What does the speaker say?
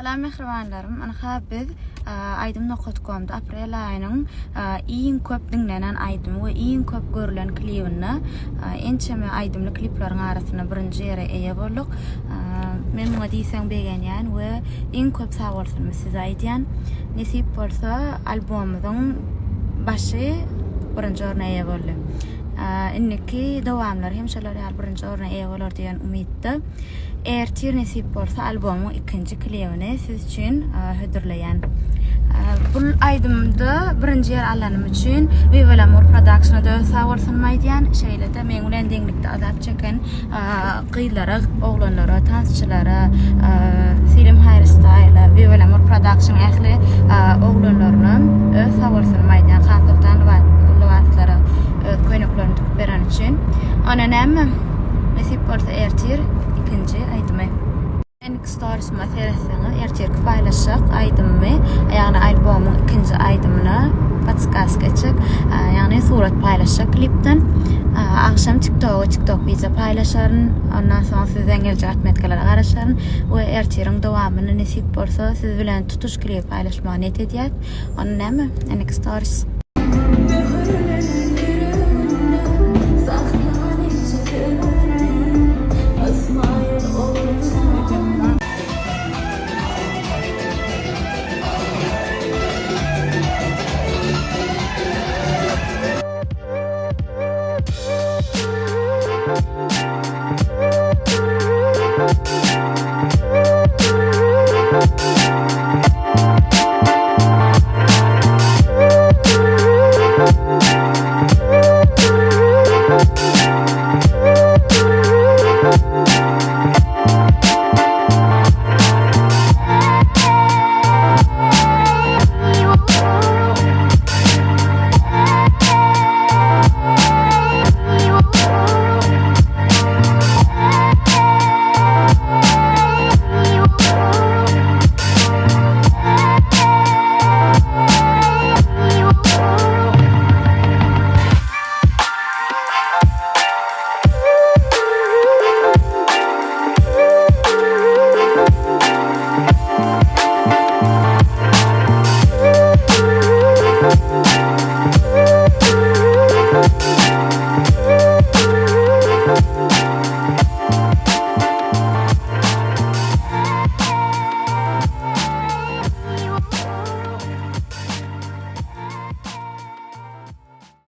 Salam mähribanlarym, ynha biz Aýdym nokat komda aprel aýynyň iň köp diňlenen aýdymy we iň köp görülen klibinde ençeme aýdymly klipleriň arasynda birinji ýere eýe bolduk. Men muňa diýseň begenýän we iň köp sagbolsunymy size aýdýan. Nesip bolsa albomymyzyň başy birinji orna eýe boldy. Indiki dowamlary hem şolar ýaly birinji orna eýe bolar diýen umytda. Ertir nesip bolsa albomyň ikinji klibini siz üçin hödürleýän. Bu aýdymda birinji ýer alanym üçin Viva L'Amour Productiona-da öz sag bolsunymy aýdýan. Şeýle-de meň bilen deňlikde azap çeken gyzlara, oglanlara, tansçylara, Film Hairstyle, Viva L'Amour Production ähli oglanlaryna öz sag bolsunymy aýdýan. Hansoltan lybaslara öz köýneklerini tikip bereni üçin. Onda näme? Nesip bolsa ertir ikinji aýdymy. Indiki storiesime seretseňiz ertirki paýlaşjak aýdymymy, ýagny albomyň ikinji aýdymyna podskaska etjek, ýagny surat paýlaşjak klipden. Agşam TikToga TikTok wideo paýlaşaryn. Ondan soň sizden geljek otmetkalara garaşaryn we ertiriň dowamyny nesip bolsa siz bilen tutuş klibi paýlaşmagy niýet edýäs. Onda näme? Indiki stories.